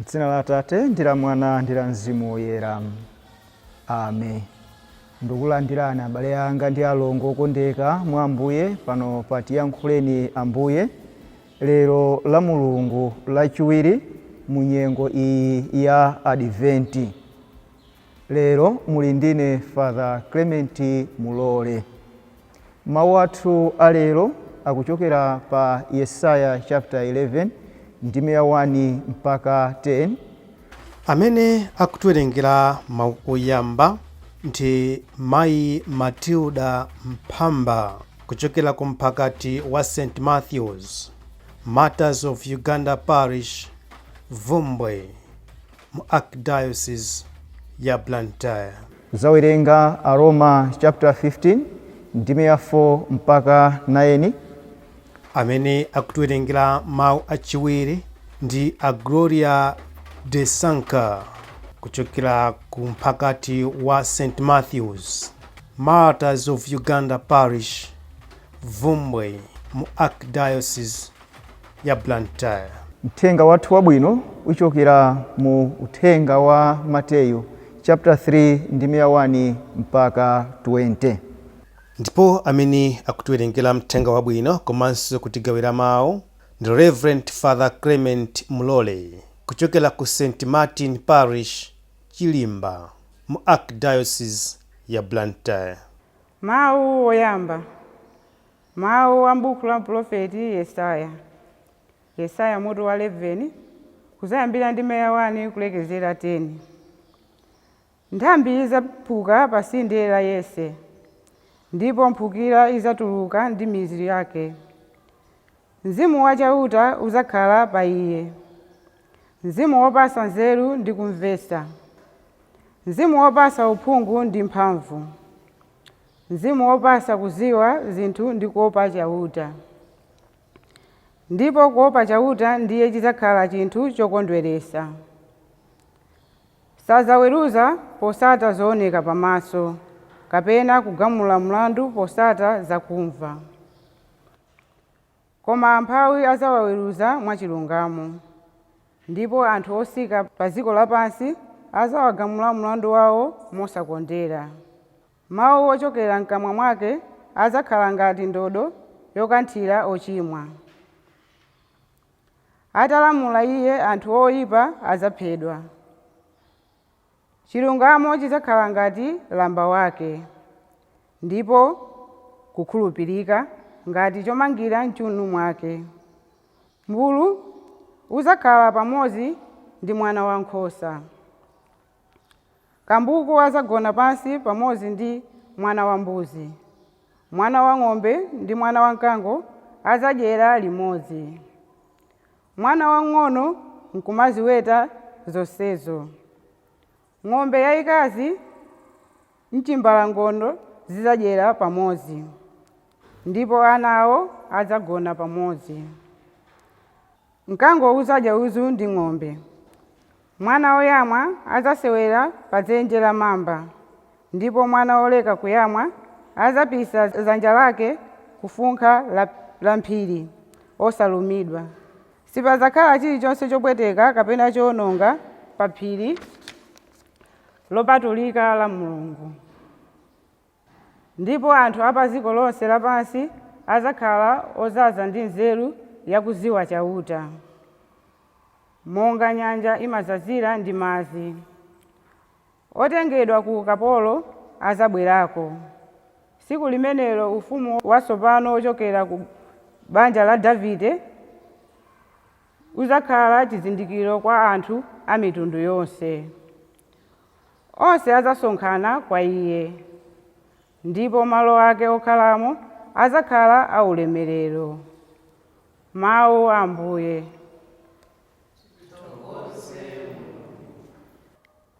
M'dzina la Atate ndi la Mwana ndi la Mzimu Woyera. Amen. Ndikulandirani abale anga ndi alongo okondeka mwa Ambuye pano pa Tiyankhuleni Ambuye lero la Mulungu lachiwiri mu nyengo iyi ya Adventi. Lero muli ndine Father Clement Mulole. Mawu athu alero akuchokera pa Yesaya chapter 11 ndime ya 1 mpaka 10. Amene akutiwerengera mawu oyamba ndi Mayi Matilda Mphamba kuchokera ku mphakati wa St Matthews Martyrs of Uganda Parish, Bvumbwe, mu Archdiocese ya Blantyre. Zawerenga Aroma chapter 15 ndime ya 4 mpaka 9. Amene akutiwerengera mawu achiwiri ndi a Gloria de Sanka kuchokera ku mphakati wa St Matthews Martyrs of Uganda Parish, Bvumbwe, mu Archdiocese ya Blantyre. Mthenga wathu wabwino uchokera mu uthenga wa Mateyu chapter 3 ndime ya 1 mpaka 20. Ndipo amene akutiwerengera mthenga wabwino komanso kutigawira mawu ndi Reverend Father Clement Mulole kuchokera ku St Martin Parish, Chilimba, mu Archdiocese ya Blantyre. Mawu oyamba. Mawu a m'buku la mprofeti Yesaya. Yesaya mutu wa 11 kuzayambira ndime ya 1 kulekezera 10. Nthambi izaphuka pa tsinde la Yese, ndipo mphukira izatuluka ndi mizu yake. Mzimu wa Chauta uzakhala pa iye, mzimu wopasa nzeru ndi kumvetsa, mzimu wopasa uphungu ndi mphamvu, mzimu wopasa kuziwa zinthu ndi kuopa Chauta. Ndipo kuopa Chauta ndiye chidzakhala chinthu chokondweretsa. Sazaweruza posata zooneka pamaso, kapena kugamula mlandu posata zakumva. Koma amphawi azawaweruza mwachilungamo, ndipo anthu osika pa dziko lapansi azawagamula mlandu wawo mosakondera. Mawu ochokera mkamwa mwake azakhala ngati ndodo yokanthira ochimwa. Atalamula iye, anthu oyipa adzaphedwa. Chilungamo chidzakhala ngati lamba wake, ndipo kukhulupirika ngati chomangira m'chiuno mwake. Mmbulu udzakhala pamodzi ndi mwana wankhosa. Kambuku adzagona pansi pamodzi ndi mwana wambuzi. Mwana wang'ombe ndi mwana wamkango adzadyera limodzi. Mwana wang'ono nkumaziweta zonsezo. Ng'ombe yayikazi mchimbalangondo zidzadyera pamodzi, ndipo ana awo adzagona pamodzi. Mkango udzadya udzu ndi ng'ombe. Mwana woyamwa adzasewera pa dzenje la mamba, ndipo mwana woleka kuyamwa adzapisa dzanja lake kufunkha la mphiri osalumidwa. Sipadzakhala chilichonse chopweteka kapena chowononga pa phiri lopatulika la Mulungu. Ndipo anthu a pa dziko lonse lapansi adzakhala odzaza ndi nzeru yakudziwa Chauta, monga nyanja imadzazira ndi madzi. Otengedwa ku ukapolo adzabwerako. Tsiku limenelo ufumu watsopano wochokera ku banja la Davide udzakhala chizindikiro kwa anthu a mitundu yonse. Onse adzasonkhana kwa iye, ndipo malo ake okhalamo adzakhala aulemerero. Mawu a Ambuye.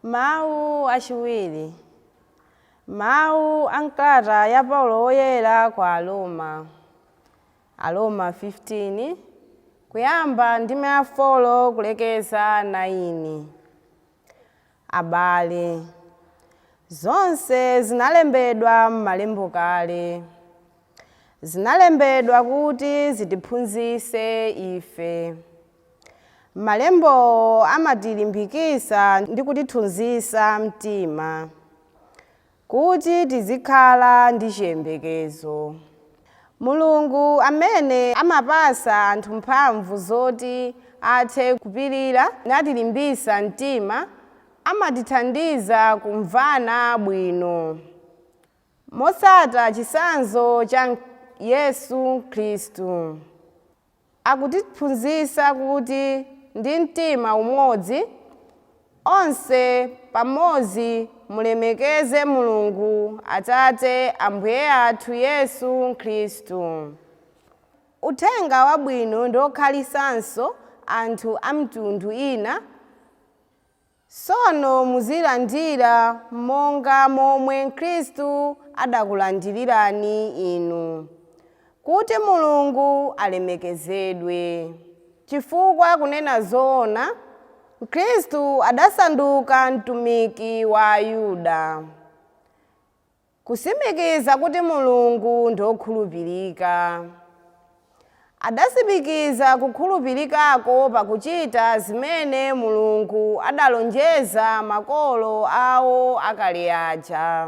Mawu achiwiri. Mawu a m'kalata ya Paulo Woyera kwa Aroma. Aroma 15, kuyamba ndime ya 4 kulekeza 9. Abale, zonse zinalembedwa m'malembo kale. Zinalembedwa kuti zitiphunzitse ife. Malembowo amatilimbikitsa ndi kutithunzitsa mtima kuti tizikhala ndi chiyembekezo. Mulungu amene amapasa anthu mphamvu zoti athe kupirira natilimbitsa mtima, amatithandiza kumvana bwino motsata chitsanzo cha Yesu Khristu. Akutiphunzitsa kuti ndi mtima umodzi onse pamodzi mulemekeze Mulungu Atate Ambuye athu Yesu Khristu. Uthenga Wabwino ndi okhalitsanso anthu a mitundu ina. Tsono muzilandira monga momwe Khristu adakulandirirani inu, kuti Mulungu alemekezedwe. Chifukwa kunena zoona, Khristu adasanduka mtumiki wa Ayuda, kutsimikiza kuti Mulungu ndi wokhulupirika. Adatsimikiza kukhulupirikako pakuchita zimene Mulungu adalonjeza makolo awo akale aja,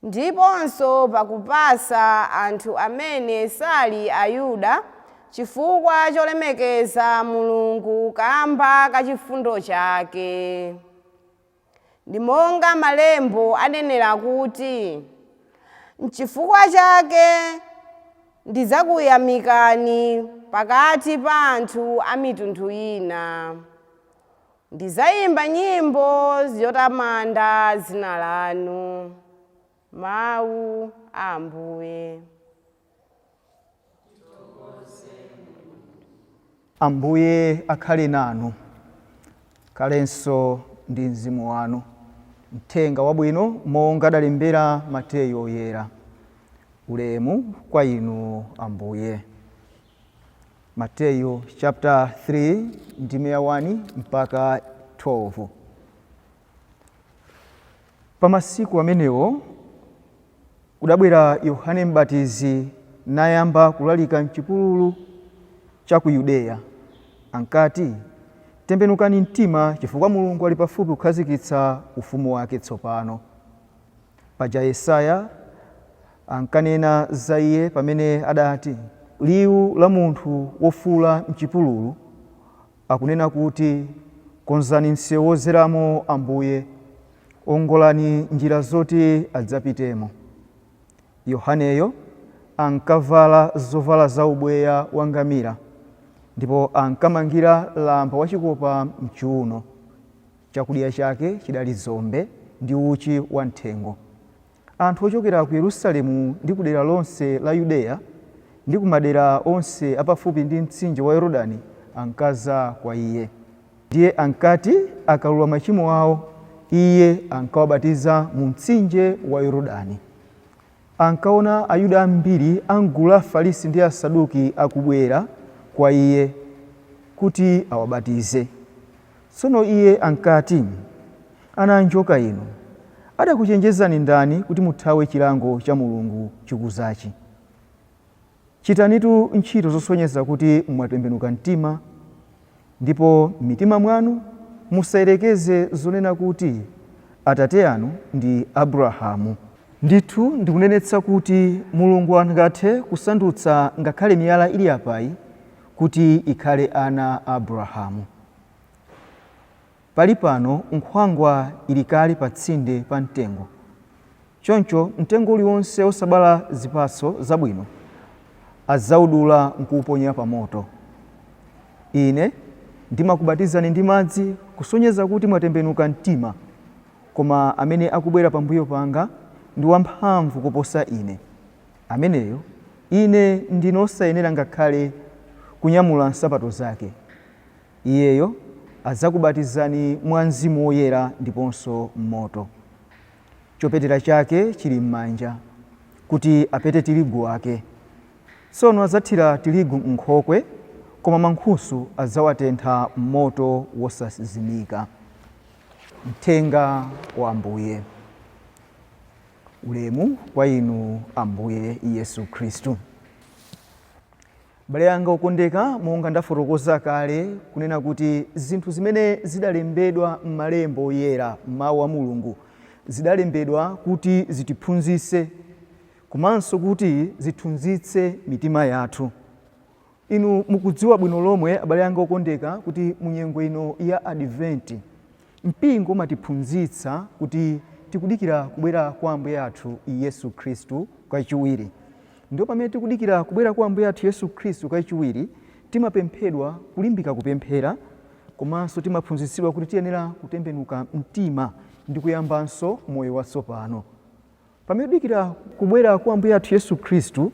ndiponso pakupasa anthu amene sali Ayuda chifukwa cholemekeza Mulungu kamba ka chifundo chake. Ndi monga malembo anenera kuti, “N'chifukwa chake ndidzakuyamikani pakati pa anthu a mitundu ina. Ndidzayimba nyimbo yotamanda dzina lanu.” Mawu a Ambuye. Ambuye akhale nanu, khalenso ndi mzimu wanu. Mthenga Wabwino monga adalembera Mateyu Oyera. Ulemu kwa inu Ambuye. Mateyu chapter 3 ndime ya 1 mpaka 12. Pa masiku amenewo kudabwera Yohane Mbatizi nayamba kulalika m'chipululu cha ku Yudeya. Ankati, Tembenukani mtima, chifukwa Mulungu ali pafupi kukhazikitsa ufumu wake tsopano. Paja Yesaya ankanena za iye pamene adati, Liwu la munthu wofuula m'chipululu, akunena kuti, Konzani msewu wodzeramo Ambuye, ongolani njira zoti adzapitemo. Yohaneyo ankavala zovala za ubweya wa ngamira, ndipo ankamangira lamba wachikopa m'chiwuno. Chakudya chake chidali dzombe ndi uchi wam'thengo. Anthu ochokera ku Yerusalemu ndi ku dera lonse la Yudeya ndi ku madera onse apafupi ndi mtsinje wa Yorodani ankadza kwa iye. Ndiye ankati akaulula machimo awo, iye ankawabatiza mu mtsinje wa Yorodani. Ankaona Ayuda ambiri a m'gulu la Afarisi ndi Asaduki akubwera kwa iye kuti awabatize. Tsono iye ankati, Ana a njoka inu, adakuchenjezani ndani kuti muthawe chilango cha Mulungu chikudzachi? Chitanitu ntchito zosonyeza kuti mwatembenuka mtima, ndipo m'mitima mwanu musayerekeze zonena kuti, Atate anu ndi Abrahamu. Ndithu ndikunenetsa kuti Mulungu angathe kusandutsa ngakhale miyala ili apayi kuti ikhale ana a Abrahamu. Pali pano nkhwangwa ili kale patsinde pa mtengo. Choncho mtengo uliwonse wosabala zipatso zabwino adzaudula n'kuuponya pamoto. Ine ndimakubatizani ndi madzi kusonyeza kuti mwatembenuka mtima, koma amene akubwera pambuyo panga ndi wamphamvu kuposa ine. Ameneyo ine ndine wosayenera ngakhale kunyamula nsapato zake. Iyeyo adzakubatizani mwa Mzimu Woyera ndiponso m'moto. Chopetera chake chili m'manja, kuti apete tirigu wake. Tsono adzathira tirigu m'nkhokwe, koma mankhusu adzawatentha m'moto wosazimika. Mthenga wa Ambuye. Ulemu kwa inu Ambuye Yesu Khristu. Abale anga okondeka, monga ndafotokoza kale kunena kuti zinthu zimene zidalembedwa m'malembo oyera, m'mawu a Mulungu, zidalembedwa kuti zitiphunzitse komanso kuti zithunzitse mitima yathu. Inu mukudziwa bwino lomwe, abale anga okondeka, kuti mu nyengo ino ya Adventi, mpingo umatiphunzitsa kuti tikudikira kubwera kwa Ambuye athu Yesu Khristu kachiwiri. Ndipo pamene tikudikira kubwera kwa Ambuye athu Yesu Khristu kachiwiri, timapemphedwa kulimbika kupemphera, komanso timaphunzitsidwa kuti tiyenera kutembenuka mtima ndi kuyambanso moyo watsopano. Pamene tikudikira kubwera kwa Ambuye athu Yesu Khristu,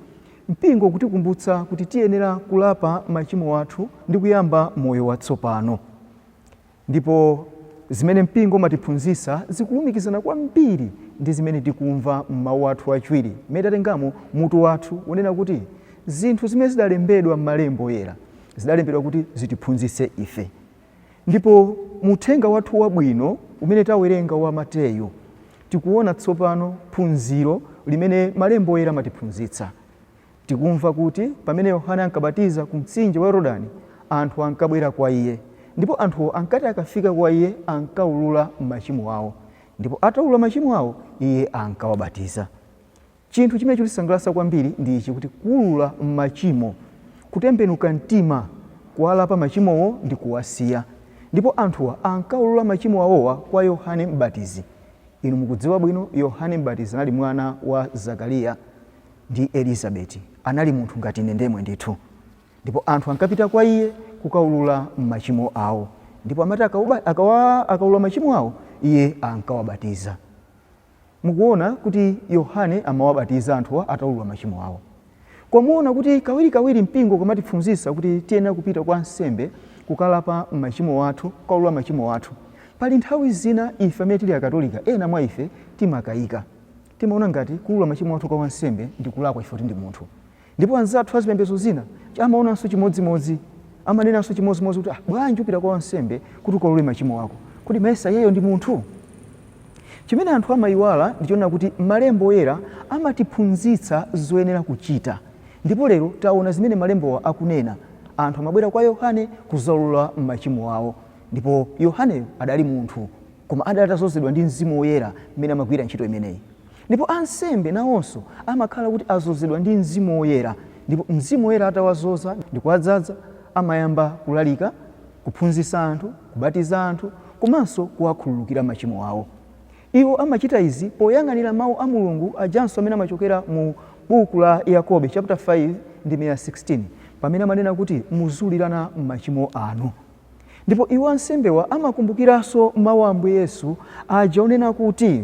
mpingo ukutikumbutsa kuti tiyenera kulapa machimo athu ndi kuyamba moyo watsopano. Ndipo zimene mpingo umatiphunzitsa zikulumikizana kwambiri ndi zimene tikumva m'mawu athu achiwiri, mmene tatengamo mutu wathu wonena kuti zinthu zimene zidalembedwa m'malembo oyera zidalembedwa kuti zitiphunzitse ife. Ndipo mu uthenga wathu wabwino umene tawerenga wa Mateyu, tikuona tsopano phunziro limene malembo oyera amatiphunzitsa. Tikumva kuti pamene Yohane ankabatiza ku mtsinje wa Yorodani, anthu ankabwera kwa iye. Ndipo anthuwo ankati akafika kwa iye ankaulula machimo awo. Ndipo ataulula machimo awo, iye ankawabatiza. Chinthu chimene chikutisangalatsa kwambiri ndi ichi kuti kuulula machimo, kutembenuka mtima, kuwalapa machimowo ndi kuwasiya. Ndipo anthuwa ankaulula machimo awowa kwa Yohane Mbatizi. Inu mukudziwa bwino, Yohane Mbatizi anali mwana wa Zakariya ndi Elizabeti. Anali munthu ngati ine ndemwe ndithu. Ndipo anthu ankapita kwa iye kukaulula machimo awo. Ndipo amati akaulula machimo awo, iye ankawabatiza. Mukuona kuti Yohane amawabatiza anthuwa ataulula machimo awo. Koma muona kuti kawirikawiri mpingo ukamatiphunzitsa kuti tiyenera kupita kwa ansembe kukalapa machimo athu, kukaulula machimo athu, pali nthawi zina ife amene tili Akatolika, ena mwa ife timakayika. Timaona ngati kuulula machimo athu kwa wansembe ndi kulakwa ife kuti ndi munthu. Ndipo anzathu a zipembedzo zina amaonanso chimodzimodzi, amanenanso chimodzimodzi kuti ah, bwanji upita kwa wansembe kuti ukaulule machimo ako? Kodi mayesa iyeyo ndi munthu? Chimene anthu amayiwala ndi chonena kuti malembo oyera amatiphunzitsa zoyenera kuchita. Ndipo lero taona zimene malembowa akunena. Anthu amabwera kwa Yohane kudzaulula machimo awo. Ndipo Yohaneyo adali munthu, koma adali atadzozedwa ndi Mzimu Woyera mmene amagwira ntchito imeneyi. Ndipo ansembe nawonso amakhala kuti adzozedwa ndi Mzimu Woyera. Ndipo Mzimu Woyera atawadzoza ndi kuwadzaza, amayamba kulalika, kuphunzitsa anthu, kubatiza anthu, komanso kuwakhululukira machimo awo. Iwo amachita izi poyang'anira Mawu a Mulungu ajanso amene amachokera mu buku la Yakobe chaputala 5 ndime ya 16, pamene amanena kuti muziululirana machimo anu. Ndipo iwo ansembewa amakumbukiranso mawu a Ambuye Yesu aja onena kuti,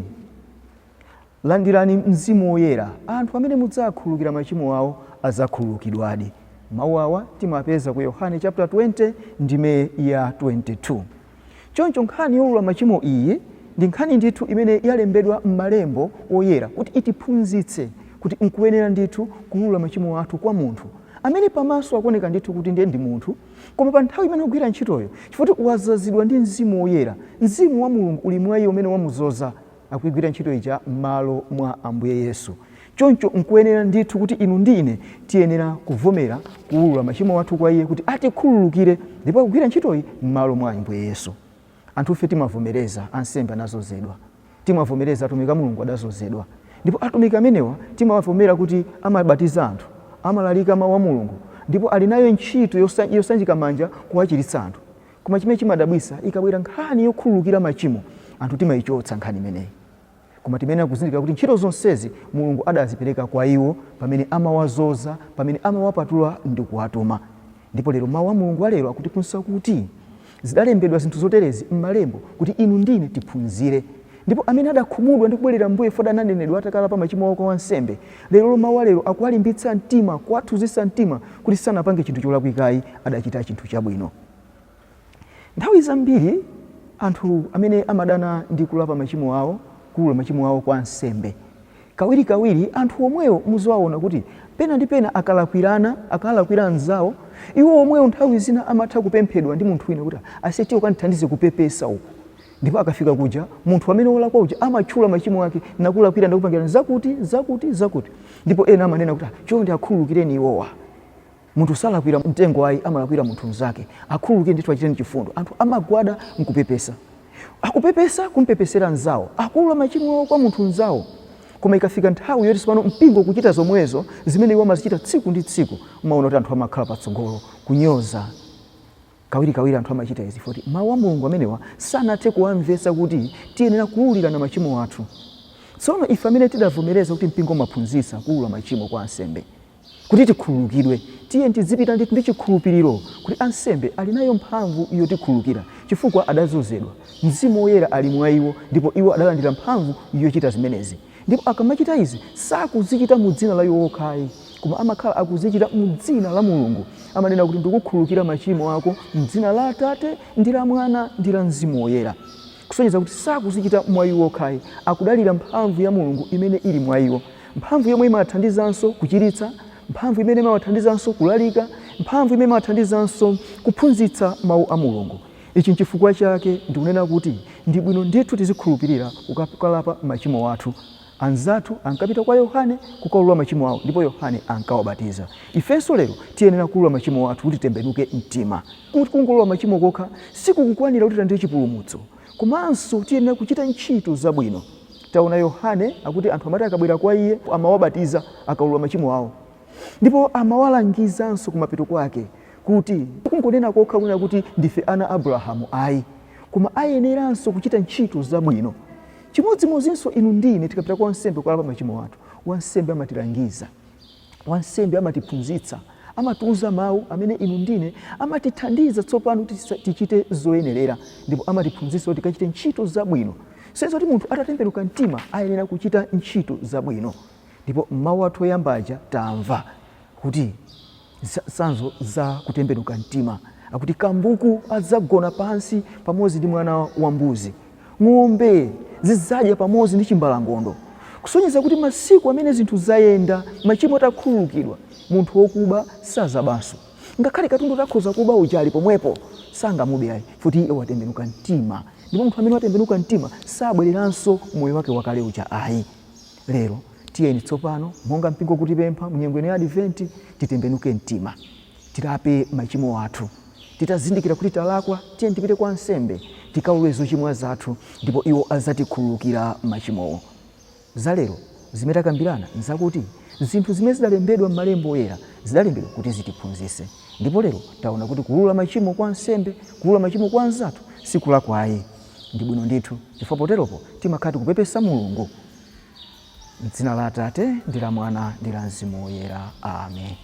Landirani Mzimu Woyera, anthu amene mudzakhululukira machimo awo adzakhululukidwadi. Mawu awa timapeza ku Yohane chaputala 20 ndime ya 22. Choncho nkhani youlula machimo iyi ndi nkhani ndithu imene yalembedwa m'malembo oyera kuti itiphunzitse kuti nkuyenera ndithu kuulula machimo athu kwa munthu amene pamaso akuoneka ndithu kuti ndiye ndi munthu, koma pa nthawi imene akugwira ntchitoyo, chifukwa kuti wadzazidwa ndi Mzimu Woyera, Mzimu wa Mulungu uli mwa iye umene wamudzoza, akuigwira ntchito ija m'malo mwa Ambuye Yesu. Choncho nkuyenera ndithu kuti inu ndi ine tiyenera kuvomera kuulula machimo athu kwa iye kuti atikhululukire, ndipo akugwira ntchitoyi m'malo mwa Ambuye Yesu. Anthufe timavomereza ansembe anadzozedwa, timavomereza atumiki a Mulungu adadzozedwa, ndipo atumiki amenewa timawavomera kuti amabatiza anthu, amalalika mawu a Mulungu, ndipo ali nayo ntchito yosanjika manja kuwachiritsa anthu. Koma chimene chimadabwitsa, ikabwera nkhani yokhululukira machimo, anthu timayichotsa nkhani imeneyi. Koma timayenera kuzindikira kuti ntchito zonsezi Mulungu adazipereka kwa iwo pamene amawadzoza, pamene amawapatula ndi kuwatuma. Ndipo lero mawu a Mulungu a lero akutiphunzitsa kuti zidalembedwa zinthu zoterezi m'malembo kuti inu ndi ine tiphunzire. Ndipo amene adakhumudwa ndi kubwerera m'mbuyo chifukwa ananenedwa atakalapa machimo awo kwa wansembe, lerolo mawu a lero akuwalimbitsa mtima, kuwathunzitsa mtima kuti sanapange chinthu cholakwikayi, adachita chinthu chabwino. Nthawi zambiri anthu amene amadana ndi kulapa machimo awo, kuulula machimo awo kwa ansembe, kawirikawiri anthu omwewo muziwaona kuti pena ndi pena akalakwirana, akalakwira anzawo, iwo omwewo nthawi zina amatha kupemphedwa ndi munthu wina kuti ase tiye ukandithandize kupepesa uku. Ndipo akafika kuja, munthu amene wolakwa uja amatchula machimo ake, nakulakwira ndakupangirani zakuti, zakuti, zakuti. Ndipo ena amanena kuti chonde akhululukireni iwowa. Munthu salakwira mtengo ayi, amalakwira munthu mnzake. Akhululukire ndithu, achiteni chifundo. Anthu amagwada nkupepesa, akupepesa kumpepesera mnzawo, akuulula machimo awo kwa munthu mnzawo. Koma ikafika nthawi yoti tsopano mpingo kuchita zomwezo zimene iwo amazichita tsiku ndi tsiku, umaona kuti anthu amakhala patsogolo kunyoza. Kawirikawiri anthu amachita izi poti mawu a Mulungu amenewa sanathe kuwamvetsa kuti tiyenera kuululirana machimo athu. Tsono ife amene tidavomereza kuti mpingo umaphunzitsa kuulula machimo kwa ansembe kuti tikhululukidwe, tiyeni tizipita ndithu ndi chikhulupiriro kuti ansembe ali nayo mphamvu yotikhululukira chifukwa adadzozedwa, Mzimu Woyera ali mwa iwo ndipo iwo adalandira mphamvu yochita zimenezi. Ndipo akamachita izi, sakuzichita mu dzina la iwo okha ayi, koma amakhala akuzichita mu dzina la Mulungu. Amanena kuti, Ndikukhululukira machimo ako m'dzina la Atate, ndi la Mwana, ndi la Mzimu Woyera. Kusonyeza kuti sakuzichita mwa iwo okha ayi, akudalira mphamvu ya Mulungu imene ili mwa iwo. Mphamvu yomwe imawathandizanso kuchiritsa, mphamvu imene imawathandizanso kulalika, mphamvu imene imawathandizanso kuphunzitsa Mawu a Mulungu. Ichi nchifukwa chake ndikunena kuti ndi bwino ndithu tizikhulupirira kukalapa machimo athu. Anzathu ankapita kwa Yohane kukaulula machimo awo ndipo Yohane ankawabatiza. Ifenso lero tiyenera kuulula machimo athu kuti titembenuke mtima. Kungoulula machimo kokha sikukukwanira kuti tilandire chipulumutso, komanso tiyenera kuchita ntchito zabwino. Taona Yohane akuti anthu amati akabwera kwa iye amawabatiza akaulula machimo awo. Ndipo amawalangizanso kumapeto kwake kuti kungonena kokha kunena kuti ndife ana a Abrahamu ayi, koma ayeneranso kuchita ntchito zabwino. Chimodzimodzinso inu ndi ine tikapita kwa wansembe kukalapa machimo athu, wansembe amatilangiza, wansembe amatiphunzitsa, amatiuza mawu amene inu ndi ine amatithandiza tsopano kuti tichite zoyenerera, ndipo amatiphunzitsa kuti tikachite ntchito zabwino. Kusonyeza kuti munthu atatembenuka mtima ayenera kuchita ntchito zabwino. Ndipo m'mawu athu oyamba aja tamva kuti zitsanzo za kutembenuka mtima akuti kambuku adzagona pansi pamodzi ndi mwana wa mbuzi, ng'ombe zidzadya pamodzi ndi chimbalangondo. Kusonyeza kuti masiku amene zinthu zayenda, machimo atakhululukidwa, munthu wokuba sazabanso. Ngakhale katundu utakhoza kuba uja ali pomwepo, sangamube ayi, poti iye watembenuka mtima. Ndipo munthu amene watembenuka mtima sabwereranso moyo wake wakale uja ayi. Lero, tiyeni tsopano, monga mpingo ukutipempha mu nyengo ino ya Adventi, titembenuke mtima, tilape machimo athu. Titazindikira kuti talakwa, tiyeni tipite kwa ansembe, tikaulule zochimwa zathu, ndipo iwo adzatikhululukira machimowo. Za lero zimene takambirana nzakuti zinthu zimene zidalembedwa m'Malembo Oyera zidalembedwa kuti zitiphunzitse. Ndipo lero taona kuti kuulula machimo kwa ansembe, kuulula machimo kwa anzathu sikulakwa ayi. Ndi bwino ndithu, chifukwa poteropo timakhala tikupepesa Mulungu. M'dzina la Atate, ndi la Mwana, ndi la Mzimu Woyera. Amen.